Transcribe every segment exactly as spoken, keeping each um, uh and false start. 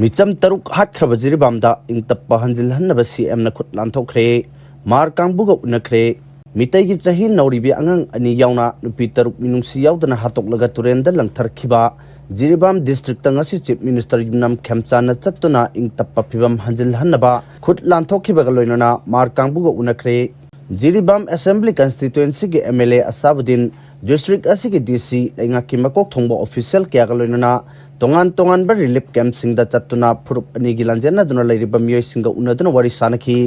ꯃꯤꯆꯝ ꯇꯔꯨꯛ ꯍꯥꯠꯈ꯭ꯔꯕ ꯖꯤꯔꯤꯕꯥꯝꯗ ꯏꯪ ꯇꯞꯄ ꯍꯟꯖꯤꯜꯍꯟꯅꯕ ꯁꯤ ꯑꯦꯝꯅ ꯈꯨꯠ ꯂꯥꯟꯊꯣꯛꯈ꯭ꯔꯦ꯫ ꯃꯥꯔ ꯀꯥꯡꯕꯨꯒ ꯎꯅꯈ꯭ꯔꯦ꯫ ꯃꯤꯇꯩꯒꯤ ꯆꯍꯤ ꯅꯧꯔꯤꯕꯤ ꯑꯉꯥꯡ ꯑꯅꯤ ꯌꯥꯎꯅ ꯅꯨꯄꯤ ꯇꯔꯨꯛ ꯃꯤꯅꯨꯡꯁꯤ ꯌꯥꯎꯗꯅ ꯍꯥꯠꯇꯣꯛꯂꯒ ꯇꯨꯔꯦꯟꯗ ꯂꯪꯊꯔꯛꯈꯤꯕ ꯖꯤꯔꯤꯕꯥꯝ ꯗꯤꯁꯇ꯭ꯔꯤꯛꯇ ꯉꯁꯤ ꯆꯤꯐ ꯃꯤꯅꯤꯁꯇꯔ ꯌꯨꯝꯅꯥꯝ ꯈꯦꯝꯆꯥꯟꯅ ꯆꯠꯇꯨꯅ ꯏꯪ ꯇꯞꯄ ꯐꯤꯕꯝ ꯍꯟꯖꯤꯜꯍꯟꯅꯕ ꯈꯨꯠ ꯂꯥꯟꯊꯣꯛꯈꯤꯕꯒ ꯂꯣꯏꯅꯅ ꯃꯥꯔ ꯀꯥꯡꯕꯨꯒ ꯎꯅꯈ꯭ꯔꯦ꯫ ꯖꯤꯔꯤꯕꯥꯝ ꯑꯦꯁꯦꯝꯕ꯭ꯂꯤ ꯀꯟꯁꯇꯤꯇ꯭ꯋꯦꯟꯁꯤꯒꯤ M L A Asabuddin, district ꯑꯁꯤꯒꯤ ꯗꯤ ꯁꯤ, ꯂꯩꯉꯥꯛꯀꯤ ꯃꯀꯣꯛ ꯊꯣꯡꯕ ꯑꯣꯐꯤꯁꯤꯌꯦꯜ ꯀꯌꯥꯒ ꯂꯣꯏꯅꯅ ꯇꯣꯉꯥꯟ ꯇꯣꯉꯥꯟꯕ ꯔꯤꯂꯤꯐ ꯀꯦꯝꯞꯁꯤꯡꯗ ꯆꯠꯇꯨꯅ ꯐꯨꯔꯨꯞ ꯑꯅꯤꯒꯤ ꯂꯥꯟꯖꯦꯟꯅꯗꯨꯅ ꯂꯩꯔꯤꯕ ꯃꯤꯑꯣꯏꯁꯤꯡꯒ ꯎꯅꯗꯨꯅ ꯋꯥꯔꯤ ꯁꯥꯅꯈꯤ꯫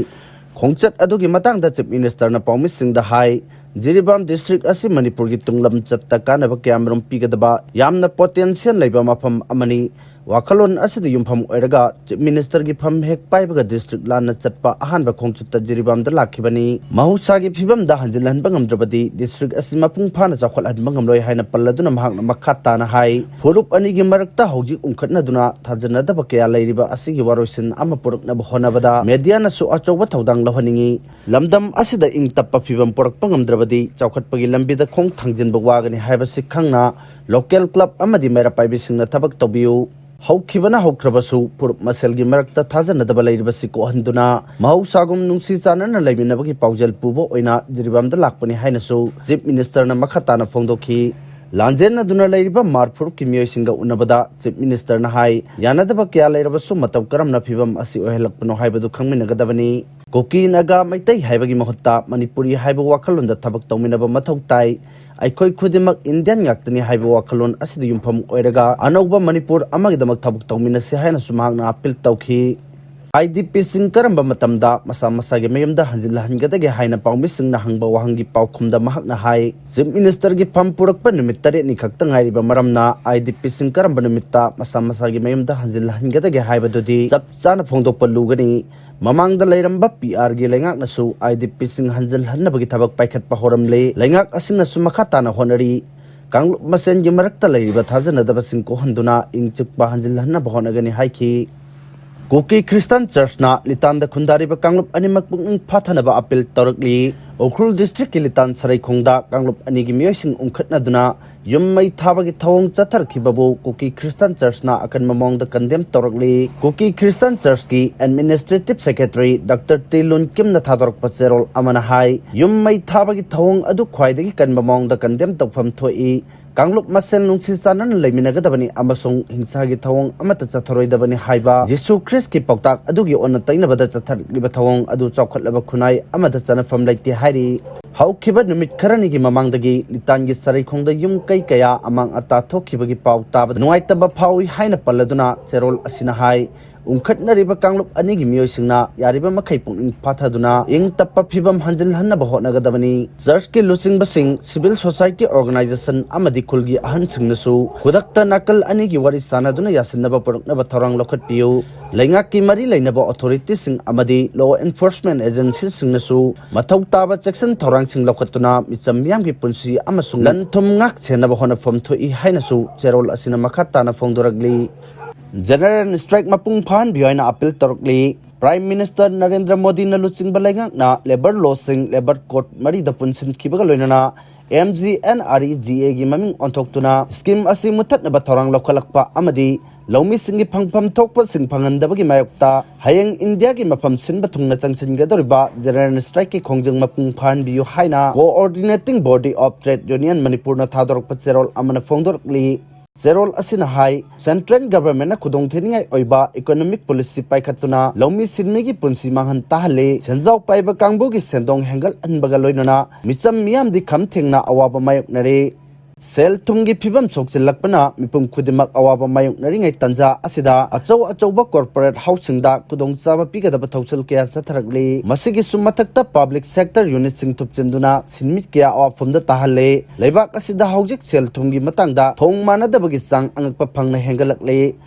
ꯈꯣꯡꯆꯠ ꯑꯗꯨꯒꯤ ꯃꯇꯥꯡꯗ ꯆꯤꯐ ꯃꯤꯅꯤꯁꯇꯔꯅ ꯄꯥꯎꯃꯤꯁꯤꯡꯗ ꯍꯥꯏ, ꯖꯤꯔꯤꯕꯥꯝ ꯗꯤꯁꯇ꯭ꯔꯤꯛ ꯑꯁꯤ ꯃꯅꯤꯄꯨꯔꯒꯤ ꯇꯨꯡꯂꯝꯆꯠꯇ ꯀꯥꯟꯅꯕ ꯀꯌꯥꯃꯔꯨꯝ ꯄꯤꯒꯗꯕ ꯌꯥꯝꯅ ꯄꯣꯇꯦꯟꯁꯤꯌꯦꯜ ꯂꯩꯕ ꯃꯐꯝ ꯑꯃꯅꯤ꯫ ꯋꯥꯈꯜꯂꯣꯟ ꯑꯁꯤꯗ ꯌꯨꯝꯐꯝ ꯑꯣꯏꯔꯒ ꯆꯤꯐ ꯃꯤꯅꯤꯁꯇꯔꯒꯤ ꯐꯝ ꯍꯦꯛ ꯄꯥꯏꯕꯒ ꯗꯤꯁꯇ꯭ꯔꯤꯛ ꯂꯥꯟꯅ ꯆꯠꯄ ꯑꯍꯥꯟꯕ ꯈꯣꯡꯆꯠꯇ ꯖꯤꯔꯤꯕꯥꯝꯗ ꯂꯥꯛꯈꯤꯕꯅꯤ꯫ ꯃꯍꯧꯁꯥꯒꯤ ꯐꯤꯕꯝꯗ ꯍꯟꯖꯤꯜꯍꯟꯕ ꯉꯝꯗ꯭ꯔꯕꯗꯤ ꯗꯤꯁꯇ꯭ꯔꯤꯛ ꯑꯁꯤ ꯃꯄꯨꯡ ꯐꯥꯅ ꯆꯥꯎꯈꯠꯍꯟꯕ ꯉꯝꯂꯣꯏ ꯍꯥꯏꯅ ꯄꯜꯂꯗꯨꯅ ꯃꯍꯥꯛꯅ ꯃꯈꯥ ꯇꯥꯅ ꯍꯥꯏ, ꯐꯨꯔꯨꯞ ꯑꯅꯤꯒꯤ ꯃꯔꯛꯇ ꯍꯧꯖꯤꯛ ꯎꯪꯈꯠꯅꯗꯨꯅ ꯊꯥꯖꯅꯗꯕ ꯀꯌꯥ ꯂꯩꯔꯤꯕ ꯑꯁꯤꯒꯤ ꯋꯥꯔꯣꯏꯁꯤꯟ ꯑꯃ ꯄꯨꯔꯛꯅꯕ ꯍꯣꯠꯅꯕꯗ ꯃꯦꯗꯤꯌꯥꯅꯁꯨ ꯑꯆꯧꯕ ꯊꯧꯗꯥꯡ ꯂꯧꯍꯟꯅꯤꯡꯏ꯫ ꯂꯝꯗꯝ ꯑꯁꯤꯗ ꯏꯪ ꯇꯞꯄ ꯐꯤꯕꯝ ꯄꯨꯔꯛꯄ ꯉꯝꯗ꯭ꯔꯕꯗꯤ ꯆꯥꯎꯈꯠꯄꯒꯤ ꯂꯝꯕꯤꯗ ꯈꯣꯡ ꯊꯥꯡꯖꯤꯟꯕ ꯋꯥꯒꯅꯤ ꯍꯥꯏꯕꯁꯤ ꯈꯪꯅ ꯂꯣꯀꯦꯜ ꯀ꯭ꯂꯕ ꯑꯃꯗꯤ ꯃꯩꯔꯥ ꯄꯥꯏꯕꯤꯁꯤꯡꯅ ꯊꯕꯛ ꯇꯧꯕꯤꯌꯨ꯫ ꯍꯧꯈꯤꯕꯅ ꯍꯧꯈ꯭ꯔꯕꯁꯨ ꯐꯨꯔꯨꯞ ꯃꯁꯦꯜꯒꯤ ꯃꯔꯛꯇ ꯊꯥꯖꯅꯗꯕ ꯂꯩꯔꯤꯕꯁꯤ ꯀꯣꯛꯍꯟꯗꯨꯅ ꯃꯍꯧꯁꯥꯒꯨꯝ ꯅꯨꯡꯁꯤ ꯆꯥꯟꯅꯅ ꯂꯩꯃꯤꯟꯅꯕꯒꯤ ꯄꯥꯎꯖꯦꯜ ꯄꯨꯕ ꯑꯣꯏꯅ ꯖꯤꯔꯤꯕꯥꯝꯗ ꯂꯥꯛꯄꯅꯤ ꯍꯥꯏꯅꯁꯨ ꯆꯤꯐ ꯃꯤꯅꯤꯁꯇꯔꯅ ꯃꯈꯥ ꯇꯥꯅ ꯐꯣꯡꯗꯣꯛꯈꯤ꯫ ꯂꯥꯟꯖꯦꯟꯅꯗꯨꯅ ꯂꯩꯔꯤꯕ ꯃꯥꯔ ꯐꯨꯔꯨꯞꯀꯤ ꯃꯤꯑꯣꯏꯁꯤꯡꯒ ꯎꯅꯕꯗ ꯆꯤꯐ ꯃꯤꯅꯤꯁꯇꯔꯅ ꯍꯥꯏ, ꯌꯥꯅꯗꯕ ꯀꯌꯥ ꯂꯩꯔꯕꯁꯨ ꯃꯇꯧ ꯀꯔꯝꯅ ꯐꯤꯕꯝ ꯑꯁꯤ ꯑꯣꯏꯍꯜꯂꯛꯄꯅꯣ ꯍꯥꯏꯕꯗꯨ ꯈꯪꯃꯤꯟꯅꯒꯗꯕꯅꯤ꯫ ꯀꯨꯀꯤ, ꯅꯥꯒꯥ, ꯃꯩꯇꯩ ꯍꯥꯏꯕꯒꯤ ꯃꯍꯨꯠꯇ ꯃꯅꯤꯄꯨꯔꯤ ꯍꯥꯏꯕ ꯋꯥꯈꯜꯂꯣꯟꯗ ꯊꯕꯛ ꯇꯧꯃꯤꯟꯅꯕ ꯃꯊꯧ ꯇꯥꯏ꯫ ꯑꯩꯈꯣꯏ ꯈꯨꯗꯤꯡꯃꯛ ꯏꯟꯗꯤꯌꯟ ꯉꯥꯛꯇꯅꯤ ꯍꯥꯏꯕ ꯋꯥꯈꯜꯂꯣꯟ ꯑꯁꯤꯗ ꯌꯨꯝꯐꯝ ꯑꯣꯏꯔꯒ ꯑꯅꯧꯕ ꯃꯅꯤꯄꯨꯔ ꯑꯃꯒꯤꯗꯃꯛ ꯊꯕꯛ ꯇꯧꯃꯤꯟꯅꯁꯤ ꯍꯥꯏꯅꯁꯨ ꯃꯍꯥꯛꯅ ꯑꯄꯤꯜ ꯇꯧꯈꯤ꯫ ꯑꯥꯏ ꯗꯤ ꯄꯤꯁꯤꯡ ꯀꯔꯝꯕ ꯃꯇꯝꯗ ꯃꯁꯥ ꯃꯁꯥꯒꯤ ꯃꯌꯨꯝꯗ ꯍꯟꯖꯤꯜꯍꯟꯒꯗꯒꯦ ꯍꯥꯏꯅ ꯄꯥꯎꯃꯤꯁꯤꯡꯅ ꯍꯪꯕ ꯋꯥꯍꯪꯒꯤ ꯄꯥꯎꯈꯨꯝꯗ ꯃꯍꯥꯛꯅ ꯍꯥꯏ, ꯆꯤꯐ ꯃꯤꯅꯤꯁꯇꯔꯒꯤ ꯐꯝ ꯄꯨꯔꯛꯄ ꯅꯨꯃꯤꯠ ꯇꯔꯦꯠꯅꯤ ꯈꯛꯇ ꯉꯥꯏꯔꯤꯕ ꯃꯔꯝꯅ ꯑꯥꯏ ꯗꯤ ꯄꯤꯁꯤꯡ ꯀꯔꯝꯕ ꯅꯨꯃꯤꯠꯇ ꯃꯁꯥ ꯃꯁꯥꯒꯤ ꯃꯌꯨꯝꯗ ꯍꯟꯖꯤꯜꯍꯟꯒꯗꯒꯦ ꯍꯥꯏꯕꯗꯨꯗꯤ ꯆꯞ ꯆꯥꯅ ꯐꯣꯡꯗꯣꯛꯄ ꯂꯨꯒꯅꯤ꯫ ꯃꯃꯥꯡꯗ ꯂꯩꯔꯝꯕ ꯄꯤ ꯑꯥꯔꯒꯤ ꯂꯩꯉꯥꯛꯅꯁꯨ ꯑꯥꯏ ꯗꯤ ꯄꯤꯁꯤꯡ ꯍꯟꯖꯤꯜꯍꯟꯅꯕꯒꯤ ꯊꯕꯛ ꯄꯥꯏꯈꯠꯄ ꯍꯧꯔꯝꯂꯦ꯫ ꯂꯩꯉꯥꯛ ꯑꯁꯤꯅꯁꯨ ꯃꯈꯥ ꯇꯥꯅ ꯍꯣꯠꯅꯔꯤ꯫ ꯀꯥꯡꯂꯨꯞ ꯃꯁꯦꯟꯒꯤ ꯃꯔꯛꯇ ꯂꯩꯔꯤꯕ ꯊꯥꯖꯅꯗꯕꯁꯤꯡ ꯀꯣꯛꯍꯟꯗꯨꯅ ꯏꯪ ꯆꯤꯛꯄ ꯍꯟꯖꯤꯜꯍꯟꯅꯕ ꯍꯣꯠꯅꯒꯅꯤ ꯍꯥꯏꯈꯤ꯫ ꯀꯨꯀꯤ ꯈ꯭ꯔꯤꯁꯇꯥꯟ ꯆꯔꯆꯅ ꯂꯤꯇꯥꯟꯗ ꯈꯨꯟꯗꯥꯔꯤꯕ ꯀꯥꯡꯂꯨꯞ ꯑꯅꯤꯃꯛ ꯄꯨꯛꯅꯤꯡ ꯐꯥꯊꯅꯕ ꯑꯄꯤꯜ ꯇꯧꯔꯛꯂꯤ꯫ ꯎꯈ꯭ꯔꯨꯜ ꯗꯤꯁꯇ꯭ꯔꯤꯛꯀꯤ ꯂꯤꯇꯥꯟ ꯁꯔꯩꯈꯣꯡꯗ ꯀꯥꯡꯂꯨꯞ ꯑꯅꯤꯒꯤ ꯃꯤꯑꯣꯏꯁꯤꯡ ꯎꯪꯈꯠꯅꯗꯨꯅ ꯌꯨꯝ ꯃꯩ ꯊꯥꯕꯒꯤ ꯊꯧꯑꯣꯡ ꯆꯠꯊꯔꯛꯈꯤꯕꯕꯨ ꯀꯨꯀꯤ ꯈ꯭ꯔꯤꯁꯇꯥꯟ ꯆꯔꯆꯅ ꯑꯀꯟꯕ ꯃꯑꯣꯡꯗ ꯀꯟꯗꯦꯝ ꯇꯧꯔꯛꯂꯤ꯫ ꯀꯨꯀꯤ ꯈ꯭ꯔꯤꯁꯇꯥꯟ ꯆꯔꯆꯀꯤ administrative secretary doctor T Lun ꯀꯤꯝꯅ ꯊꯥꯗꯣꯔꯛꯄ ꯆꯦꯔꯣꯜ ꯑꯃꯅ ꯍꯥꯏ, ꯌꯨꯝ ꯃꯩ ꯊꯥꯕꯒꯤ ꯊꯧꯑꯣꯡ ꯑꯗꯨ ꯈ꯭ꯋꯥꯏꯗꯒꯤ ꯀꯟꯕ ꯃꯑꯣꯡꯗ ꯀꯟꯗꯦꯝ ꯇꯧꯐꯝ ꯊꯣꯛꯏ꯫ ꯀꯥꯡꯂꯨꯞ ꯃꯁꯦꯜ ꯅꯨꯡꯁꯤ ꯆꯥꯟꯅꯅ ꯂꯩꯃꯤꯟꯅꯒꯗꯕꯅꯤ ꯑꯃꯁꯨꯡ ꯍꯤꯡꯁꯥꯒꯤ ꯊꯧꯑꯣꯡ ꯑꯃꯠꯇ ꯆꯠꯊꯔꯣꯏꯗꯕꯅꯤ ꯍꯥꯏꯕ ꯖꯤꯁꯨ ꯈ꯭ꯔꯤꯁꯀꯤ ꯄꯥꯎꯇꯥꯛ ꯑꯗꯨꯒꯤ ꯑꯣꯟꯅ ꯇꯩꯅꯕꯗ ꯆꯠꯊꯔꯛꯂꯤꯕ ꯊꯧꯑꯣꯡ ꯑꯗꯨ ꯆꯥꯎꯈꯠꯂꯕ ꯈꯨꯟꯅꯥꯏ ꯑꯃꯗ ꯆꯠꯅꯐꯝ ꯂꯩꯇꯦ ꯍꯥꯏꯔꯤ꯫ ꯍꯧꯈꯤꯕ ꯅꯨꯃꯤꯠ ꯈꯔꯅꯤꯒꯤ ꯃꯃꯥꯡꯗꯒꯤ ꯂꯤꯇꯥꯟꯒꯤ ꯆꯔꯩꯈꯣꯡꯗ ꯌꯨꯝ ꯀꯩ ꯀꯌꯥ ꯑꯃꯥꯡ ꯑꯇꯥ ꯊꯣꯛꯈꯤꯕꯒꯤ ꯄꯥꯎ ꯇꯥꯕꯗ ꯅꯨꯡꯉꯥꯏꯇꯕ ꯐꯥꯎꯏ ꯍꯥꯏꯅ ꯄꯜꯂꯗꯨꯅ ꯆꯦꯔꯣꯜ ꯑꯁꯤꯅ ꯍꯥꯏ, ꯎꯪꯈꯠꯅꯔꯤꯕ ꯀꯥꯡꯂꯨꯞ ꯑꯅꯤꯒꯤ ꯃꯤꯑꯣꯏꯁꯤꯡꯅ ꯌꯥꯔꯤꯕ ꯃꯈꯩ ꯄꯨꯛꯅꯤꯡ ꯐꯥꯊꯗꯨꯅ ꯏꯪ ꯇꯞꯄ ꯐꯤꯕꯝ ꯍꯟꯖꯤꯜꯍꯟꯅꯕ ꯍꯣꯠꯅꯒꯗꯕꯅꯤ꯫ ꯆꯔꯆꯀꯤ ꯂꯨꯆꯤꯡꯕꯁꯤꯡ, ꯁꯤꯚꯤꯜ ꯁꯣꯁꯥꯏꯇꯤ ꯑꯣꯔꯒꯅꯥꯏꯖꯦꯁꯟ ꯑꯃꯗꯤ ꯈꯨꯜꯒꯤ ꯑꯍꯟꯁꯤꯡꯅꯁꯨ ꯈꯨꯗꯛꯇ ꯅꯥꯀꯜ ꯑꯅꯤꯒꯤ ꯋꯥꯔꯤ ꯁꯥꯟꯅꯗꯨꯅ ꯌꯥꯁꯤꯟꯅꯕ ꯄꯨꯔꯛꯅꯕ ꯊꯧꯔꯥꯡ ꯂꯧꯈꯠꯄꯤꯌꯨ꯫ ꯂꯩꯉꯥꯛꯀꯤ ꯃꯔꯤ ꯂꯩꯅꯕ ꯑꯣꯊꯣꯔꯤꯇꯤꯁꯤꯡ ꯑꯃꯗꯤ ꯂꯣ ꯑꯦꯟꯐꯣꯔꯁꯃꯦꯟ ꯑꯦꯖꯦꯟꯁꯤꯁꯤꯡꯅꯁꯨ ꯃꯊꯧ ꯇꯥꯕ ꯆꯦꯛꯁꯤꯟ ꯊꯧꯔꯥꯡꯁꯤꯡ ꯂꯧꯈꯠꯇꯨꯅ ꯃꯤꯆꯝ ꯃꯤꯌꯥꯝꯒꯤ ꯄꯨꯟꯁꯤ ꯑꯃꯁꯨꯡ ꯂꯟ ꯊꯨꯝ ꯉꯥꯛ ꯁꯦꯟꯅꯕ ꯍꯣꯠꯅꯐꯝ ꯊꯣꯛꯏ ꯍꯥꯏꯅꯁꯨ ꯆꯦꯔꯣꯜ ꯑꯁꯤꯅ ꯃꯈꯥ ꯇꯥꯅ ꯐꯣꯡꯗꯣꯔꯛꯂꯤ꯫ ꯖꯦꯅꯔꯦꯜ ꯁ꯭ꯇ꯭ꯔꯥꯏꯛ ꯃꯄꯨꯡ ꯐꯥꯍꯟꯕꯤꯌꯨ ꯍꯥꯏꯅ ꯑꯄꯤꯜ ꯇꯧꯔꯛꯂꯤ꯫ ꯄ꯭ꯔꯥꯏꯝ ꯃꯤꯅꯤꯁꯇꯔ ꯅꯔꯦꯟꯗ꯭ꯔ ꯃꯣꯗꯤꯅ ꯂꯨꯆꯤꯡꯕ ꯂꯩꯉꯥꯛꯅ ꯂꯦꯕꯔ ꯂꯣꯁꯤꯡ ꯂꯦꯕꯔ ꯀꯣꯗ ꯃꯔꯤꯗ ꯄꯨꯟꯁꯤꯟꯈꯤꯕꯒ ꯂꯣꯏꯅꯅ M G N R E G ꯑꯦꯒꯤ ꯃꯃꯤꯡ ꯑꯣꯟꯊꯣꯛꯇꯨꯅ ꯁ꯭ꯀꯤꯝ ꯑꯁꯤ ꯃꯨꯊꯠꯅꯕ ꯊꯧꯔꯥꯡ ꯂꯧꯈꯠꯂꯛꯄ ꯑꯃꯗꯤ ꯂꯧꯃꯤꯁꯤꯡꯒꯤ ꯐꯪꯐꯝ ꯊꯣꯛꯄꯁꯤꯡ ꯐꯪꯍꯟꯗꯕꯒꯤ ꯃꯥꯌꯣꯛꯇ ꯍꯌꯦꯡ ꯏꯟꯗꯤꯌꯥꯒꯤ ꯃꯐꯝ ꯁꯤꯟꯕ ꯊꯨꯡꯅ ꯆꯪꯁꯤꯟꯒꯗꯧꯔꯤꯕ ꯖꯦꯅꯔꯦꯜ ꯁ꯭ꯇ꯭ꯔꯥꯏꯛꯀꯤ ꯈꯣꯡꯖꯪ ꯃꯄꯨꯡ ꯐꯥꯍꯟꯕꯤꯌꯨ ꯍꯥꯏꯅ coordinating body of trade union ꯃꯅꯤꯄꯨꯔꯅ ꯊꯥꯗꯣꯔꯛꯄ ꯆꯦꯔꯣꯜ ꯑꯃꯅ ꯐꯣꯡꯗꯣꯔꯛꯂꯤ꯫ ꯆꯦꯔꯣꯜ ꯑꯁꯤꯅ ꯍꯥꯏ, ꯁꯦꯟꯇ꯭ꯔꯦꯜ ꯒꯚꯔꯟꯃꯦꯟꯠꯅ ꯈꯨꯗꯣꯡꯊꯤꯅꯤꯡꯉꯥꯏ ꯑꯣꯏꯕ ꯏꯀꯣꯅꯣꯃꯤꯛ ꯄꯣꯂꯤꯁꯤ ꯄꯥꯏꯈꯠꯇꯨꯅ ꯂꯧꯃꯤ ꯁꯤꯟꯃꯤꯒꯤ ꯄꯨꯟꯁꯤ ꯃꯥꯡꯍꯟ ꯇꯥꯍꯜꯂꯤ꯫ ꯁꯦꯟꯖꯥꯎ ꯄꯥꯏꯕ ꯀꯥꯡꯕꯨꯒꯤ ꯁꯦꯟꯗꯣꯡ ꯍꯦꯟꯒꯠꯍꯟꯕꯒ ꯂꯣꯏꯅꯅ ꯃꯤꯆꯝ ꯃꯤꯌꯥꯝꯗꯤ ꯈꯝ ꯊꯦꯡꯅ ꯑꯋꯥꯕ ꯃꯥꯌꯣꯛꯅꯔꯤ꯫ ꯁꯦꯜ ꯊꯨꯝꯒꯤ ꯐꯤꯕꯝ ꯁꯣꯛꯆꯤꯜꯂꯛꯄꯅ ꯃꯤꯄꯨꯝ ꯈꯨꯗꯤꯡꯃꯛ ꯑꯋꯥꯕ ꯃꯥꯌꯣꯛꯅꯔꯤꯉꯩ ꯇꯥꯟꯖꯥ ꯑꯁꯤꯗ ꯑꯆꯧ ꯑꯆꯧꯕ ꯀꯣꯔꯄꯣꯔꯦꯠ ꯍꯥꯎꯁꯁꯤꯡꯗ ꯈꯨꯗꯣꯡꯆꯥꯕ ꯄꯤꯒꯗꯕ ꯊꯧꯁꯤꯜ ꯀꯌꯥ ꯆꯠꯊꯔꯛꯂꯤ꯫ ꯃꯁꯤꯒꯤꯁꯨ ꯃꯊꯛꯇ ꯄꯕ꯭ꯂꯤꯛ ꯁꯦꯛꯇꯔ ꯌꯨꯅꯤꯠꯁꯤꯡ ꯊꯨꯞꯆꯤꯟꯗꯨꯅ ꯁꯤꯟꯃꯤ ꯀꯌꯥ ꯑꯋꯥꯐꯝꯗ ꯇꯥꯍꯜꯂꯦ꯫ ꯂꯩꯕꯥꯛ ꯑꯁꯤꯗ ꯍꯧꯖꯤꯛ ꯁꯦꯜ ꯊꯨꯝꯒꯤ ꯃꯇꯥꯡꯗ ꯊꯣꯡ ꯃꯥꯟꯅꯗꯕꯒꯤ ꯆꯥꯡ ꯑꯉꯛꯄ ꯐꯪꯅ ꯍꯦꯟꯒꯠꯂꯛꯂꯦ꯫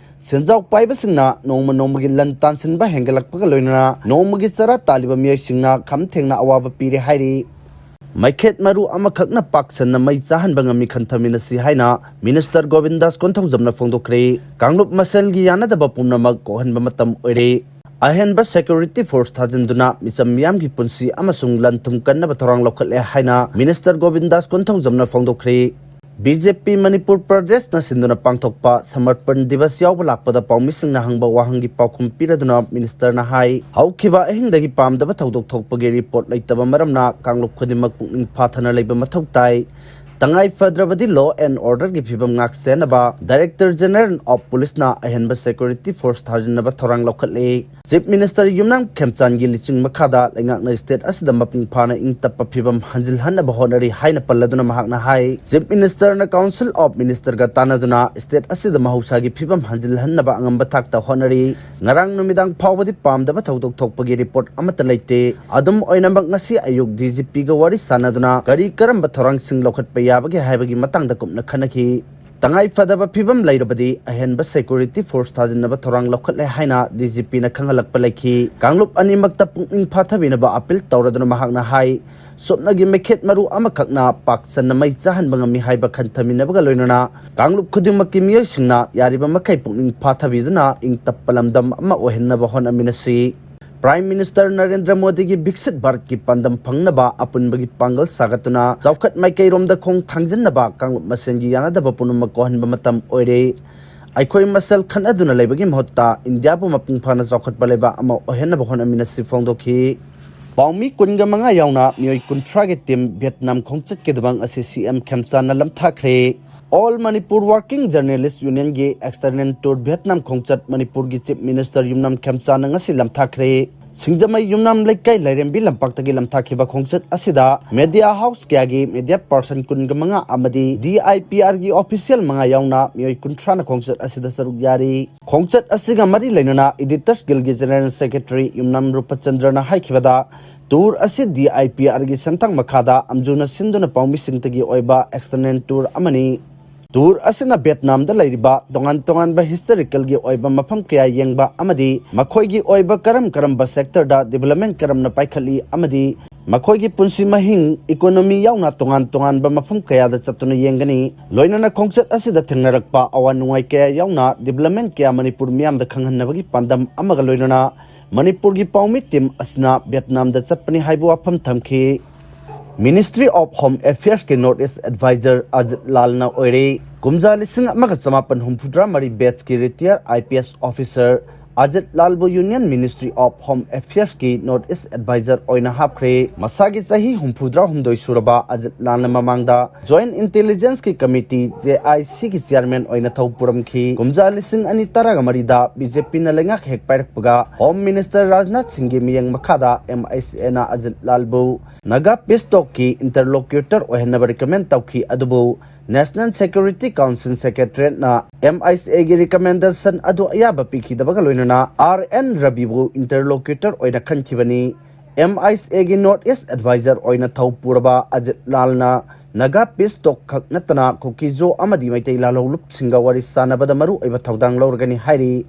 ꯁꯦꯟꯖꯥꯎ ꯄꯥꯏꯕꯁꯤꯡꯅ ꯅꯣꯡꯃ ꯅꯣꯡꯃꯒꯤ ꯂꯟ ꯇꯥꯟꯁꯤꯟꯕ ꯍꯦꯟꯒꯠꯂꯛꯄꯒ ꯂꯣꯏꯅꯅ ꯅꯣꯡꯃꯒꯤ ꯆꯔꯥ ꯇꯥꯜꯂꯤꯕ ꯃꯤꯑꯣꯏꯁꯤꯡꯅ ꯈꯝ ꯊꯦꯡꯅ ꯑꯋꯥꯕ ꯄꯤꯔꯦ ꯍꯥꯏꯔꯤ꯫ ꯃꯩꯈꯦꯠ ꯃꯔꯨ ꯑꯃꯈꯛꯅ ꯄꯥꯛ ꯁꯟꯅ ꯃꯩ ꯆꯥꯍꯟꯕ ꯉꯝꯃꯤ ꯈꯟꯊꯃꯤꯟꯅꯁꯤ ꯍꯥꯏꯅ ꯃꯤꯅꯤꯁꯇꯔ ꯒꯣꯕꯤꯟꯗꯥꯁ ꯀꯣꯟꯊꯧꯖꯝꯅ ꯐꯣꯡꯗꯣꯛꯈ꯭ꯔꯦ꯫ ꯀꯥꯡꯂꯨꯞ ꯃꯁꯦꯜꯒꯤ ꯌꯥꯅꯗꯕ ꯄꯨꯝꯅꯃꯛ ꯀꯣꯛꯍꯟꯕ ꯃꯇꯝ ꯑꯣꯏꯔꯦ꯫ ꯑꯍꯦꯟꯕ ꯁꯦꯀ꯭ꯌꯨꯔꯤꯇꯤ ꯐꯣꯔꯁ ꯊꯥꯖꯤꯟꯗꯨꯅ ꯃꯤꯆꯝ ꯃꯤꯌꯥꯝꯒꯤ ꯄꯨꯟꯁꯤ ꯑꯃꯁꯨꯡ ꯂꯟ ꯊꯨꯝ ꯀꯟꯅꯕ ꯊꯧꯔꯥꯡ ꯂꯧꯈꯠꯂꯦ ꯍꯥꯏꯅ ꯃꯤꯅꯤꯁꯇꯔ ꯒꯣꯕꯤꯟꯗꯥꯁ ꯀꯣꯟꯊꯧꯖꯝꯅ ꯐꯣꯡꯗꯣꯛꯈ꯭ꯔꯦ꯫ ꯕꯤ ꯖꯦ ꯄꯤ ꯃꯅꯤꯄꯨꯔ ꯄ꯭ꯔꯗꯦꯁꯅ ꯁꯤꯟꯗꯨꯅ ꯄꯥꯡꯊꯣꯛꯄ ꯁꯃꯔꯄꯟ ꯗꯤꯕꯁ ꯌꯥꯎꯕ ꯂꯥꯛꯄꯗ ꯄꯥꯎꯃꯤꯁꯤꯡꯅ ꯍꯪꯕ ꯋꯥꯍꯪꯒꯤ ꯄꯥꯎꯈꯨꯝ ꯄꯤꯔꯗꯨꯅ ꯃꯤꯅꯤꯁꯇꯔꯅ ꯍꯥꯏ, ꯍꯧꯈꯤꯕ ꯑꯍꯤꯡꯗꯒꯤ ꯄꯥꯝꯗꯕ ꯊꯧꯗꯣꯛ ꯊꯣꯛꯄꯒꯤ ꯔꯤꯄꯣꯔꯠ ꯂꯩꯇꯕ ꯃꯔꯝꯅ ꯀꯥꯡꯂꯨꯞ ꯈꯨꯗꯤꯡꯃꯛ ꯄꯨꯛꯅꯤꯡ ꯐꯥꯊꯅ ꯂꯩꯕ ꯃꯊꯧ ꯇꯥꯏ꯫ ꯇꯉꯥꯏ ꯐꯗ꯭ꯔꯕꯗꯤ law and order ꯒꯤ ꯐꯤꯕꯝ ꯉꯥꯛ ꯁꯦꯟꯅꯕ Director General of Police ꯅ ꯑꯍꯦꯟꯕ security force ꯊꯥꯖꯤꯟꯅꯕ ꯊꯧꯔꯥꯡ ꯂꯧꯈꯠꯂꯤ꯫ ꯆꯤꯐ ꯃꯤꯅꯤꯁꯇꯔ ꯌꯨꯝꯅꯥꯝ ꯈꯦꯝꯆꯥꯟꯒꯤ ꯂꯤꯆꯤꯡ ꯃꯈꯥꯗ ꯂꯩꯉꯥꯛꯅ ꯁ꯭ꯇꯦꯠ ꯑꯁꯤꯗ ꯃꯄꯨꯡ ꯐꯥꯅ ꯏꯪ ꯇꯞꯄ ꯐꯤꯕꯝ ꯍꯟꯖꯤꯜꯍꯟꯅꯕ ꯍꯣꯠꯅꯔꯤ ꯍꯥꯏꯅ ꯄꯜꯂꯗꯨꯅ ꯃꯍꯥꯛꯅ ꯍꯥꯏ, ꯆꯤꯐ ꯃꯤꯅꯤꯁꯇꯔꯅ ꯀꯥꯎꯟꯁꯤꯜ ꯑꯣꯐ ꯃꯤꯅꯤꯁꯇꯔꯒ ꯇꯥꯟꯅꯗꯨꯅ ꯁ꯭ꯇꯦꯠ ꯑꯁꯤꯗ ꯃꯍꯧꯁꯥꯒꯤ ꯐꯤꯕꯝ ꯍꯟꯖꯤꯜꯍꯟꯅꯕ ꯑꯉꯝꯕ ꯊꯥꯛꯇ ꯍꯣꯠꯅꯔꯤ꯫ ꯉꯔꯥꯡ ꯅꯨꯃꯤꯗꯥꯡ ꯐꯥꯎꯕꯗꯤ ꯄꯥꯝꯗꯕ ꯊꯧꯗꯣꯛ ꯊꯣꯛꯄꯒꯤ ꯔꯤꯄꯣꯔꯠ ꯑꯃꯠꯇ ꯂꯩꯇꯦ꯫ ꯑꯗꯨꯝ ꯑꯣꯏꯅꯃꯛ, ꯉꯁꯤ ꯑꯌꯨꯛ ꯗꯤ ꯖꯤ ꯄꯤꯒ ꯋꯥꯔꯤ ꯁꯥꯟꯅꯗꯨꯅ ꯀꯔꯤ ꯀꯔꯝꯕ ꯊꯧꯔꯥꯡꯁꯤꯡ ꯂꯧꯈꯠꯄ ꯌꯥꯕꯒꯦ ꯍꯥꯏꯕꯒꯤ ꯃꯇꯥꯡꯗ ꯀꯨꯞꯅ ꯈꯟꯅꯈꯤ꯫ ꯇꯉꯥꯏ ꯐꯗꯕ ꯐꯤꯕꯝ ꯂꯩꯔꯕꯗꯤ ꯑꯍꯦꯟꯕ security force ꯊꯥꯖꯤꯟꯅꯕ ꯊꯧꯔꯥꯡ ꯂꯧꯈꯠꯂꯦ ꯍꯥꯏꯅ ꯗꯤ ꯖꯤ ꯄꯤꯅ ꯈꯪꯍꯜꯂꯛꯄ ꯂꯩꯈꯤ꯫ ꯀꯥꯡꯂꯨꯞ ꯑꯅꯤꯃꯛꯇ ꯄꯨꯛꯅꯤꯡ ꯐꯥꯊꯕꯤꯅꯕ ꯑꯄꯤꯜ ꯇꯧꯔꯗꯨꯅ ꯃꯍꯥꯛꯅ ꯍꯥꯏ, ꯁꯨꯞꯅꯒꯤ ꯃꯩꯈꯦꯠ ꯃꯔꯨ ꯑꯃꯈꯛꯅ ꯄꯥꯛ ꯆꯟꯅ ꯃꯩ ꯆꯥꯍꯟꯕ ꯉꯝꯃꯤ ꯍꯥꯏꯕ ꯈꯟꯊꯃꯤꯟꯅꯕꯒ ꯂꯣꯏꯅꯅ ꯀꯥꯡꯂꯨꯞ ꯈꯨꯗꯤꯡꯃꯛꯀꯤ ꯃꯤꯑꯣꯏꯁꯤꯡꯅ ꯌꯥꯔꯤꯕ ꯃꯈꯩ ꯄꯨꯛꯅꯤꯡ ꯐꯥꯊꯕꯤꯗꯨꯅ ꯏꯪ ꯇꯞꯄ ꯂꯝꯗꯝ ꯑꯃ ꯑꯣꯏꯍꯟꯅꯕ ꯍꯣꯠꯅꯃꯤꯟꯅꯁꯤ꯫ ꯄ꯭ꯔꯥꯏꯝ ꯃꯤꯅꯤꯁꯇꯔ ꯅꯔꯦꯟꯗ꯭ꯔ ꯃꯣꯗꯤꯒꯤ ꯕꯤꯛꯁꯤꯠ ꯚꯥꯔꯠꯀꯤ ꯄꯥꯟꯗꯝ ꯐꯪꯅꯕ ꯑꯄꯨꯟꯕꯒꯤ ꯄꯥꯡꯒꯜ ꯁꯥꯒꯠꯇꯨꯅ ꯆꯥꯎꯈꯠ ꯃꯥꯏꯀꯩꯔꯣꯝꯗ ꯈꯣꯡ ꯊꯥꯡꯖꯤꯟꯅꯕ ꯀꯥꯡꯂꯨꯞ ꯃꯁꯦꯟꯒꯤ ꯌꯥꯅꯗꯕ ꯄꯨꯝꯅꯃꯛ ꯀꯣꯛꯍꯟꯕ ꯃꯇꯝ ꯑꯣꯏꯔꯦ꯫ ꯑꯩꯈꯣꯏ ꯃꯁꯦꯜ ꯈꯠꯅꯗꯨꯅ ꯂꯩꯕꯒꯤ ꯃꯍꯨꯠꯇ ꯏꯟꯗꯤꯌꯥꯕꯨ ꯃꯄꯨꯡ ꯐꯥꯅ ꯆꯥꯎꯈꯠꯄ ꯂꯩꯕꯥꯛ ꯑꯃ ꯑꯣꯏꯍꯟꯅꯕ ꯍꯣꯠꯅꯃꯤꯟꯅꯁꯤ ꯐꯣꯡꯗꯣꯛꯈꯤ꯫ ꯄꯥꯎꯃꯤ ꯀꯨꯟꯒ ꯃꯉꯥ ꯌꯥꯎꯅ ꯃꯤꯑꯣꯏ ꯀꯨꯟꯊ꯭ꯔꯥꯒꯤ ꯇꯤꯝ ꯚꯤꯌꯦꯠꯅꯥꯝ ꯈꯣꯡꯆꯠꯀꯤꯗꯃꯛ ꯉꯁꯤ ꯁꯤ ꯑꯦꯝ ꯈꯦꯝꯆꯥꯟꯅ ꯂꯝꯊꯥꯈ꯭ꯔꯦ꯫ All Manipur Working Journalist Union ꯒꯤ external tour ꯚꯤꯌꯦꯠꯅꯥꯝ ꯈꯣꯡꯆꯠ ꯃꯅꯤꯄꯨꯔꯒꯤ ꯆꯤꯐ ꯃꯤꯅꯤꯁꯇꯔ ꯌꯨꯝꯅꯥꯝ ꯈꯦꯝꯆꯥꯟꯅ ꯉꯁꯤ ꯂꯝꯊꯥꯈ꯭ꯔꯦ꯫ ꯁꯤꯡꯖꯃꯩ ꯌꯨꯝꯅꯥꯝ ꯂꯩꯀꯥꯏ ꯂꯥꯏꯔꯦꯝꯕꯤ ꯂꯝꯄꯥꯛꯇꯒꯤ ꯂꯝꯊꯥꯈꯤꯕ ꯈꯣꯡꯆꯠ ꯑꯁꯤꯗ ꯃꯦꯗꯤꯌꯥ ꯍꯥꯎꯁ ꯀꯌꯥꯒꯤ ꯃꯦꯗꯤꯌꯥ ꯄꯥꯔꯁꯟ ꯀꯨꯟꯒ ꯃꯉꯥ ꯑꯃꯗꯤ ꯗꯤ ꯑꯥꯏ ꯄꯤ ꯑꯥꯔꯒꯤ ꯑꯣꯐꯤꯁꯤꯌꯦꯜ ꯃꯉꯥ ꯌꯥꯎꯅ ꯃꯤꯑꯣꯏ ꯀꯨꯟꯊ꯭ꯔꯥꯅ ꯈꯣꯡꯆꯠ ꯑꯁꯤꯗ ꯁꯔꯨꯛ ꯌꯥꯔꯤ꯫ ꯈꯣꯡꯆꯠ ꯑꯁꯤꯒ ꯃꯔꯤ ꯂꯩꯅꯅ ꯏꯗꯤꯇꯔꯁ ꯒꯤꯜꯒꯤ ꯖꯦꯅꯔꯦꯜ ꯁꯦꯀ꯭ꯔꯦꯇꯔꯤ ꯌꯨꯝꯅꯥꯝ ꯔꯨꯄꯆꯟꯗ꯭ꯔꯅ ꯍꯥꯏꯈꯤꯕꯗ, ꯇꯨꯔ ꯑꯁꯤ ꯗꯤ ꯑꯥꯏ ꯄꯤ ꯑꯥꯔꯒꯤ ꯁꯦꯟꯊꯪ ꯃꯈꯥꯗ ꯑꯝꯖꯨꯅ ꯁꯤꯟꯗꯨꯅ ꯄꯥꯎꯃꯤꯁꯤꯡꯇꯒꯤ ꯑꯣꯏꯕ ꯑꯦꯛꯁꯇꯔꯅꯦꯜ ꯇꯨꯔ ꯑꯃꯅꯤ꯫ ꯇꯨꯔ ꯑꯁꯤꯅ ꯚꯤꯌꯦꯠꯅꯥꯝꯗ ꯂꯩꯔꯤꯕ ꯇꯣꯉꯥꯟ ꯇꯣꯉꯥꯟꯕ ꯍꯤꯁꯇꯣꯔꯤꯀꯦꯜꯒꯤ ꯑꯣꯏꯕ ꯃꯐꯝ ꯀꯌꯥ ꯌꯦꯡꯕ ꯑꯃꯗꯤ ꯃꯈꯣꯏꯒꯤ ꯑꯣꯏꯕ ꯀꯔꯝ ꯀꯔꯝꯕ ꯁꯦꯛꯇꯔꯗ ꯗꯤꯕꯦꯂꯞꯃꯦꯟ ꯀꯔꯝꯅ ꯄꯥꯏꯈꯠꯂꯤ ꯑꯃꯗꯤ ꯃꯈꯣꯏꯒꯤ ꯄꯨꯟꯁꯤ ꯃꯍꯤꯡ, ꯏꯀꯣꯅꯣꯃꯤ ꯌꯥꯎꯅ ꯇꯣꯉꯥꯟ ꯇꯣꯉꯥꯟꯕ ꯃꯐꯝ ꯀꯌꯥꯗ ꯆꯠꯇꯨꯅ ꯌꯦꯡꯒꯅꯤ꯫ ꯂꯣꯏꯅꯅ ꯈꯣꯡꯆꯠ ꯑꯁꯤꯗ ꯊꯦꯡꯅꯔꯛꯄ ꯑꯋꯥ ꯅꯨꯡꯉꯥꯏ ꯀꯌꯥ ꯌꯥꯎꯅ ꯗꯤꯕꯦꯂꯞꯃꯦꯟ ꯀꯌꯥ ꯃꯅꯤꯄꯨꯔ ꯃꯤꯌꯥꯝꯗ ꯈꯪꯍꯟꯅꯕꯒꯤ ꯄꯥꯟꯗꯝ ꯑꯃꯒ ꯂꯣꯏꯅꯅ ꯃꯅꯤꯄꯨꯔꯒꯤ ꯄꯥꯎꯃꯤ ꯇꯤꯝ ꯑꯁꯤꯅ ꯚꯤꯌꯦꯠꯅꯥꯝꯗ ꯆꯠꯄꯅꯤ ꯍꯥꯏꯕ ꯋꯥꯐꯝ ꯊꯝꯈꯤ꯫ Ministry of Home Affairs ꯀꯤ North East Advisor ꯑꯖꯤꯠ ꯂꯥꯜꯅ ꯑꯣꯏꯔꯦ꯫ ꯀꯨꯝꯖꯥ ꯂꯤꯁꯤꯡ ꯑꯃꯒ ꯆꯃꯥꯄꯟ ꯍꯨꯝꯐꯨꯇꯔꯥ ꯃꯔꯤ batch ꯀꯤ retired I P S officer Ajit ꯂꯥꯜꯕꯨ Union Ministry of Home Affairs ꯀꯤ North East Advisor ꯑꯣꯏꯅ ꯍꯥꯞꯈ꯭ꯔꯦ꯫ ꯃꯁꯥꯒꯤ ꯆꯍꯤ ꯍꯨꯝꯐꯨꯇꯔꯥꯍꯨꯝꯗꯣꯏ ꯁꯨꯔꯕ ꯑꯖꯤꯠ ꯂꯥꯜꯅ ꯃꯃꯥꯡꯗ Joint Intelligence ꯀꯤ Committee, J I C ꯀꯤ chairman ꯑꯣꯏꯅ ꯊꯧ ꯄꯨꯔꯝꯈꯤ꯫ ꯀꯨꯝꯖꯥ ꯂꯤꯁꯤꯡ ꯑꯅꯤ ꯇꯔꯥꯃꯔꯤꯗ B J P ꯅ ꯂꯩꯉꯥꯛ ꯍꯦꯛ ꯄꯥꯏꯔꯛꯄꯒ Home Minister ꯔꯥꯖꯅꯥꯊ ꯁꯤꯡꯒꯤ ꯃꯤꯠꯌꯦꯡ ꯃꯈꯥꯗ M I C A ꯅ ꯑꯖꯤꯠ ꯂꯥꯜꯕꯨ Naga Peace Talk ꯀꯤ interlocutor ꯑꯣꯏꯍꯟꯅꯕ recommend ꯇꯧꯈꯤ, ꯑꯗꯨꯕꯨ National Security Council Secretariat ꯅ M I C A ꯒꯤ recommendation ꯑꯗꯨ ꯑꯌꯥꯕ ꯄꯤꯈꯤꯗꯕꯒ ꯂꯣꯏꯅꯅ R N ꯔꯕꯤꯕꯨ interlocutor ꯑꯣꯏꯅ ꯈꯟꯈꯤꯕꯅꯤ꯫ M I C A ꯒꯤ North East Advisor ꯑꯣꯏꯅ ꯊꯧ ꯄꯨꯔꯕ ꯑꯖꯤꯠ ꯂꯥꯜꯅ Naga Peace Talk ꯈꯛ ꯅꯠꯇꯅ ꯀꯨꯀꯤꯖꯣ ꯑꯃꯗꯤ ꯃꯩꯇꯩ ꯂꯥꯜꯍꯧꯂꯨꯞꯁꯤꯡꯒ ꯋꯥꯔꯤ ꯁꯥꯟꯅꯕꯗ ꯃꯔꯨ ꯑꯣꯏꯕ ꯊꯧꯗꯥꯡ ꯂꯧꯔꯒꯅꯤ ꯍꯥꯏꯔꯤ꯫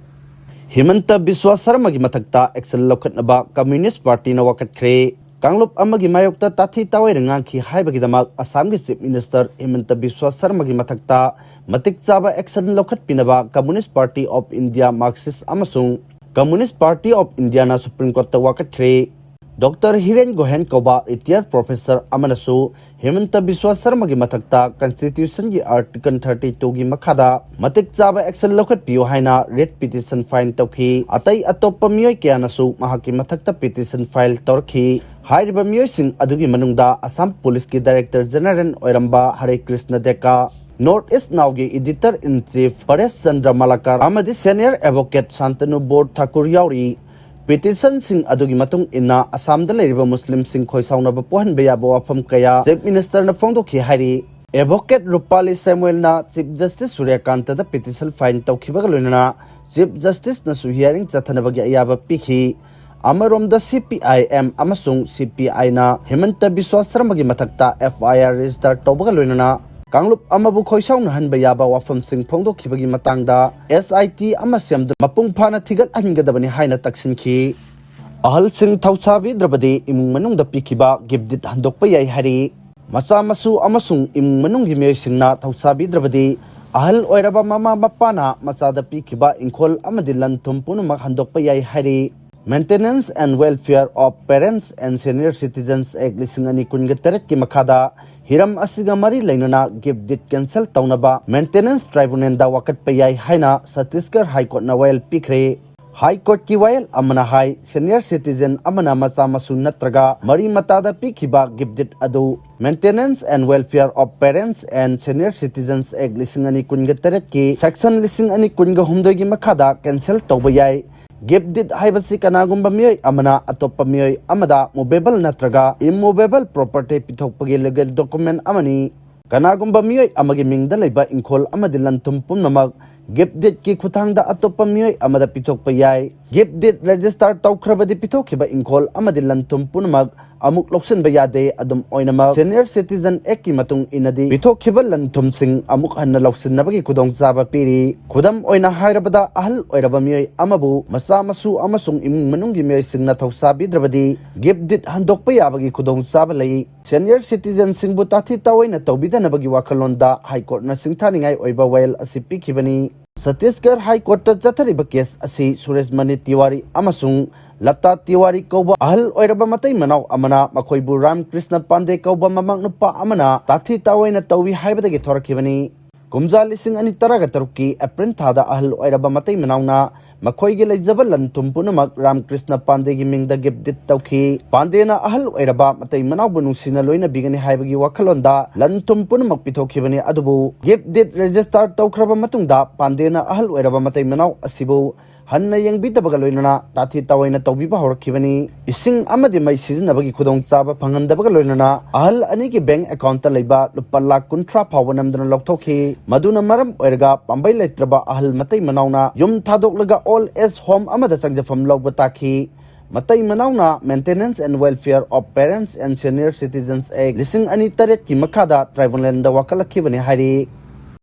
ꯍꯤꯃꯟꯇ ꯕꯤꯁ꯭ꯋ ꯁꯔꯃꯒꯤ ꯃꯊꯛꯇ action ꯂꯧꯈꯠꯅꯕ Communist Party ꯅ ꯋꯥꯀꯠꯈ꯭ꯔꯦ꯫ ꯀꯥꯡꯂꯨꯞ ꯑꯃꯒꯤ ꯃꯥꯌꯣꯛꯇ ꯇꯥꯊꯤ ꯇꯥꯑꯣꯏꯅ ꯉꯥꯡꯈꯤ ꯍꯥꯏꯕꯒꯤꯗꯃꯛ ꯑꯁꯥꯝꯒꯤ Chief Minister ꯍꯤꯃꯟꯇ ꯕꯤꯁ꯭ꯋ ꯁꯔꯃꯒꯤ ꯃꯊꯛꯇ ꯃꯇꯤꯛ ꯆꯥꯕ action ꯂꯧꯈꯠꯄꯤꯅꯕ Communist Party of India Marxist ꯑꯃꯁꯨꯡ Communist Party of India ꯅ Supreme Court ꯇ ꯋꯥꯀꯠꯈ꯭ꯔꯦ꯫ Doctor ꯍꯤꯔꯦꯟ ꯒꯣꯍꯦꯟ ꯀꯧꯕ retired professor ꯑꯃꯅꯁꯨ ꯍꯤꯃꯟꯇ ꯕꯤꯁ꯭ꯋ ꯁꯔꯃꯒꯤ ꯃꯊꯛꯇ Constitution ꯒꯤ Article thirty two ꯒꯤ ꯃꯈꯥꯗ ꯃꯇꯤꯛ ꯆꯥꯕ action ꯂꯧꯈꯠꯄꯤꯌꯨ ꯍꯥꯏꯅ writ petition file ꯇꯧꯈꯤ꯫ ꯑꯇꯩ ꯑꯇꯣꯞꯄ ꯃꯤꯑꯣꯏ ꯀꯌꯥꯅꯁꯨ ꯃꯍꯥꯛꯀꯤ ꯃꯊꯛꯇ petition file ꯇꯧꯔꯛꯈꯤ꯫ ꯍꯥꯏꯔꯤꯕ ꯃꯤꯑꯣꯏꯁꯤꯡ ꯑꯗꯨꯒꯤ ꯃꯅꯨꯡꯗ ꯑꯁꯥꯝ ꯄꯨꯂꯤꯁꯀꯤ Director General ꯑꯣꯏꯔꯝꯕ ꯍꯔꯦ ꯀ꯭ꯔꯤꯁꯅ ꯗꯦꯀꯥ, North East Now ꯒꯤ Editor in Chief ꯄꯔꯦꯁ ꯆꯟꯗ꯭ꯔ ꯃꯥꯂꯥꯀꯥꯔ ꯑꯃꯗꯤ Senior Advocate ꯁꯥꯟꯇꯅꯨ ꯕꯣꯔ ꯊꯥꯀꯨꯔ ꯌꯥꯎꯔꯤ꯫ Petition ꯁꯤꯡ ꯑꯗꯨꯒꯤ ꯃꯇꯨꯡ ꯏꯟꯅ ꯑꯁꯥꯝꯗ ꯂꯩꯔꯤꯕ ꯃꯨꯁꯂꯤꯝꯁꯤꯡ ꯈꯣꯏꯁꯥꯎꯅꯕ ꯄꯣꯛꯍꯟꯕ ꯌꯥꯕ ꯋꯥꯐꯝ ꯀꯌꯥ Chief Minister ꯅ ꯐꯣꯡꯗꯣꯛꯈꯤ ꯍꯥꯏꯔꯤ꯫ Advocate ꯔꯨꯄꯥꯂꯤ ꯁꯦꯃꯨꯑꯦꯜꯅ Chief Justice ꯁꯨꯔ꯭ꯌꯀꯥꯟꯇꯗ petition file ꯇꯧꯈꯤꯕꯒ ꯂꯣꯏꯅꯅ Chief Justice ꯅꯁꯨ hearing ꯆꯠꯊꯅꯕꯒꯤ ꯑꯌꯥꯕ ꯄꯤꯈꯤ꯫ ꯑꯃꯔꯣꯝꯗ C P I M ꯑꯃꯁꯨꯡ C P I ꯅ ꯍꯤꯃꯟꯇ ꯕꯤꯁ꯭ꯋ ꯁꯔꯃꯒꯤ ꯃꯊꯛꯇ F I R register ꯇꯧꯕꯒ ꯂꯣꯏꯅꯅ ꯀꯥꯡꯂꯨꯞ ꯑꯃꯕꯨ ꯈꯣꯏꯁꯥꯎꯅꯍꯟꯕ ꯌꯥꯕ ꯋꯥꯐꯝꯁꯤꯡ ꯐꯣꯡꯗꯣꯛꯈꯤꯕꯒꯤ ꯃꯇꯥꯡꯗ S I T ꯑꯃ ꯁꯦꯝꯗꯨꯅ ꯃꯄꯨꯡ ꯐꯥꯅ ꯊꯤꯒꯠꯍꯟꯒꯗꯕꯅꯤ ꯍꯥꯏꯅ ꯇꯛꯁꯤꯟꯈꯤ꯫ ꯑꯍꯜꯁꯤꯡ ꯊꯧꯁꯥꯕꯤꯗ꯭ꯔꯕꯗꯤ ꯏꯃꯨꯡ ꯃꯅꯨꯡꯗ ꯄꯤꯈꯤꯕ gift deed ꯍꯟꯗꯣꯛꯄ ꯌꯥꯏ ꯍꯥꯏꯔꯤ꯫ ꯃꯆꯥ ꯃꯁꯨ ꯑꯃꯁꯨꯡ ꯏꯃꯨꯡ ꯃꯅꯨꯡꯒꯤ ꯃꯤꯑꯣꯏꯁꯤꯡꯅ ꯊꯧꯁꯥꯕꯤꯗ꯭ꯔꯕꯗꯤ ꯑꯍꯜ ꯑꯣꯏꯔꯕ ꯃꯃꯥ ꯃꯄꯥꯅ ꯃꯆꯥꯗ ꯄꯤꯈꯤꯕ ꯏꯪꯈꯣꯜ ꯑꯃꯗꯤ ꯂꯟ ꯊꯨꯝ ꯄꯨꯝꯅꯃꯛ ꯍꯟꯗꯣꯛꯄ ꯌꯥꯏ ꯍꯥꯏꯔꯤ꯫ Maintenance and Welfare of Parents and Senior Citizens Act ꯂꯤꯁꯤꯡ ꯑꯅꯤ ꯀꯨꯟꯒ ꯇꯔꯦꯠꯀꯤ ꯃꯈꯥꯗ ꯍꯤꯔꯝ ꯑꯁꯤꯒ ꯃꯔꯤ ꯂꯩꯅꯅ gift deed cancel ꯇꯧꯅꯕ Maintenance Tribunalꯗ ꯋꯥꯀꯠꯄ ꯌꯥꯏ ꯍꯥꯏꯅ ꯆꯇꯤꯁꯒꯔ High Courtꯅ ꯋꯥꯌꯦꯜ ꯄꯤꯈ꯭ꯔꯦ꯫ High Courtꯀꯤ ꯋꯥꯌꯦꯜ ꯑꯃꯅ ꯍꯥꯏ, senior citizen ꯑꯃꯅ ꯃꯆꯥ ꯃꯁꯨ ꯅꯠꯇ꯭ꯔꯒ ꯃꯔꯤ ꯃꯇꯥꯗ ꯄꯤꯈꯤꯕ gift deed ꯑꯗꯨ Maintenance and Welfare of Parents and Senior Citizens Act ꯂꯤꯁꯤꯡ ꯑꯅꯤ ꯀꯨꯟꯒ ꯇꯔꯦꯠꯀꯤ section ꯂꯤꯁꯤꯡ ꯑꯅꯤ ꯀꯨꯟꯒ ꯍꯨꯝꯗꯣꯏꯒꯤ ꯃꯈꯥꯗ cancel ꯇꯧꯕ ꯌꯥꯏ꯫ Gift deed ꯍꯥꯏꯕꯁꯤ ꯀꯅꯥꯒꯨꯝꯕ ꯃꯤꯑꯣꯏ ꯑꯃꯅ ꯑꯇꯣꯞꯄ ꯃꯤꯑꯣꯏ ꯑꯃꯗ movable ꯅꯠꯇ꯭ꯔꯒ immovable property ꯄꯤꯊꯣꯛꯄꯒꯤ legal document ꯑꯃꯅꯤ꯫ ꯀꯅꯥꯒꯨꯝꯕ ꯃꯤꯑꯣꯏ ꯑꯃꯒꯤ ꯃꯤꯡꯗ ꯂꯩꯕ ꯏꯪꯈꯣꯜ ꯑꯃꯗꯤ ꯂꯟ-ꯊꯨꯝ ꯄꯨꯝꯅꯃꯛ gift deedꯀꯤ ꯈꯨꯠꯊꯥꯡꯗ ꯑꯇꯣꯞꯄ ꯃꯤꯑꯣꯏ ꯑꯃꯗ ꯄꯤꯊꯣꯛꯄ ꯌꯥꯏ꯫ Gift deed register ꯇꯧꯈ꯭ꯔꯕꯗꯤ ꯄꯤꯊꯣꯛꯈꯤꯕ ꯏꯪꯈꯣꯜ ꯑꯃꯗꯤ ꯂꯟ-ꯊꯨꯝ ꯄꯨꯝꯅꯃꯛ ꯑꯃꯨꯛ ꯂꯧꯁꯤꯟꯕ ꯌꯥꯗꯦ꯫ ꯑꯗꯨꯝ ꯑꯣꯏꯅꯃꯛ, Senior Citizen Actꯀꯤ ꯃꯇꯨꯡ ꯏꯟꯅꯗꯤ ꯄꯤꯊꯣꯛꯈꯤꯕ ꯂꯟ-ꯊꯨꯝꯁꯤꯡ ꯑꯃꯨꯛ ꯍꯟꯅ ꯂꯧꯁꯤꯟꯅꯕꯒꯤ ꯈꯨꯗꯣꯡꯆꯥꯕ ꯄꯤꯔꯤ꯫ ꯈꯨꯗꯝ ꯑꯣꯏꯅ ꯍꯥꯏꯔꯕꯗ, ꯑꯍꯜ ꯑꯣꯏꯔꯕ ꯃꯤꯑꯣꯏ ꯑꯃꯕꯨ ꯃꯆꯥ ꯃꯁꯨ ꯑꯃꯁꯨꯡ ꯏꯃꯨꯡ ꯃꯅꯨꯡꯒꯤ ꯃꯤꯑꯣꯏꯁꯤꯡꯅ ꯊꯧꯁꯥꯕꯤꯗ꯭ꯔꯕꯗꯤ gift deed ꯍꯟꯗꯣꯛꯄ ꯌꯥꯕꯒꯤ ꯈꯨꯗꯣꯡꯆꯥꯕ ꯂꯩ꯫ Senior Citizenꯁꯤꯡꯕꯨ ꯇꯥꯊꯤ ꯇꯥꯑꯣꯏꯅ ꯇꯧꯕꯤꯗꯅꯕꯒꯤ ꯋꯥꯈꯜꯂꯣꯟꯗ High Courtꯅ ꯁꯤꯡꯊꯥꯅꯤꯡꯉꯥꯏ ꯑꯣꯏꯕ ꯋꯥꯌꯦꯜ ꯑꯁꯤ ꯄꯤꯈꯤꯕꯅꯤ꯫ ꯆꯇꯤꯁꯒꯔ High Courtꯇ ꯆꯠꯊꯔꯤꯕ case ꯑꯁꯤ ꯁꯨꯔꯦꯁ ꯃꯅꯤ ꯇꯤꯋꯥꯔꯤ ꯑꯃꯁꯨꯡ ꯂꯇꯥ ꯇꯤꯋꯥꯔꯤ ꯀꯧꯕ ꯑꯍꯜ ꯑꯣꯏꯔꯕ ꯃꯇꯩ ꯃꯅꯥꯎ ꯑꯃꯅ ꯃꯈꯣꯏꯕꯨ ꯔꯥꯝ ꯀ꯭ꯔꯤꯁꯅ ꯄꯥꯟꯗꯦ ꯀꯧꯕ ꯃꯃꯥ ꯅꯨꯄꯥ ꯑꯃꯅ ꯇꯥꯊꯤ ꯇꯥꯑꯣꯏꯅ ꯇꯧꯏ ꯍꯥꯏꯕꯗꯒꯤ ꯊꯣꯔꯛꯈꯤꯕꯅꯤ꯫ ꯀꯨꯝꯖꯥ ꯂꯤꯁꯤꯡ ꯑꯅꯤ ꯇꯔꯥꯒ ꯇꯔꯨꯛꯀꯤ April ꯊꯥꯗ ꯑꯍꯜ ꯑꯣꯏꯔꯕ ꯃꯇꯩ ꯃꯅꯥꯎꯅ ꯃꯈꯣꯏꯒꯤ ꯂꯩꯖꯕ ꯂꯟ-ꯊꯨꯝ ꯄꯨꯝꯅꯃꯛ ꯔꯥꯝ ꯀ꯭ꯔꯤꯁꯅ ꯄꯥꯟꯗꯦꯒꯤ ꯃꯤꯡꯗ gift deed ꯇꯧꯈꯤ꯫ ꯄꯥꯟꯗꯦꯅ ꯑꯍꯜ ꯑꯣꯏꯔꯕ ꯃꯇꯩ ꯃꯅꯥꯎꯕꯨ ꯅꯨꯡꯁꯤꯅ ꯂꯣꯏꯅꯕꯤꯒꯅꯤ ꯍꯥꯏꯕꯒꯤ ꯋꯥꯈꯜꯂꯣꯟꯗ ꯂꯟ-ꯊꯨꯝ ꯄꯨꯝꯅꯃꯛ ꯄꯤꯊꯣꯛꯈꯤꯕꯅꯤ, ꯑꯗꯨꯕꯨ gift deed register ꯇꯧꯈ꯭ꯔꯕ ꯃꯇꯨꯡꯗ ꯄꯥꯟꯗꯦꯅ ꯑꯍꯜ ꯑꯣꯏꯔꯕ ꯃꯇꯩ ꯃꯅꯥꯎ ꯑꯁꯤꯕꯨ ꯍꯟꯅ ꯌꯦꯡꯕꯤꯗꯕꯒ ꯂꯣꯏꯅꯅ ꯇꯥꯊꯤ ꯇꯥꯑꯣꯏꯅ ꯇꯧꯕꯤꯕ ꯍꯧꯔꯛꯈꯤꯕꯅꯤ꯫ ꯏꯁꯤꯡ ꯑꯃꯗꯤ ꯃꯩ ꯁꯤꯖꯤꯟꯅꯕꯒꯤ ꯈꯨꯗꯣꯡꯆꯥꯕ ꯐꯪꯍꯟꯗꯕꯒ ꯂꯣꯏꯅꯅ ꯑꯍꯜ ꯑꯅꯤꯒꯤ bank accountꯇ ꯂꯩꯕ ꯂꯨꯄꯥ ꯂꯥꯈ ꯀꯨꯟꯊ꯭ꯔꯥ ꯐꯥꯎꯕ ꯅꯝꯗꯨꯅ ꯂꯧꯊꯣꯛꯈꯤ꯫ ꯃꯗꯨꯅ ꯃꯔꯝ ꯑꯣꯏꯔꯒ ꯄꯥꯝꯕꯩ ꯂꯩꯇ꯭ꯔꯕ ꯑꯍꯜ ꯃꯇꯩ ꯃꯅꯥꯎꯅ ꯌꯨꯝ ꯊꯥꯗꯣꯛꯂꯒ old age home ꯑꯃꯗ ꯆꯪꯖꯐꯝ ꯂꯧꯕ ꯇꯥꯈꯤ꯫ ꯃꯇꯩ ꯃꯅꯥꯎꯅ Maintenance and Welfare of Parents and Senior Citizens Act ꯂꯤꯁꯤꯡ ꯑꯅꯤ ꯇꯔꯦꯠꯀꯤ ꯃꯈꯥꯗ tribunalꯗ ꯋꯥꯀꯠꯂꯛꯈꯤꯕꯅꯤ ꯍꯥꯏꯔꯤ꯫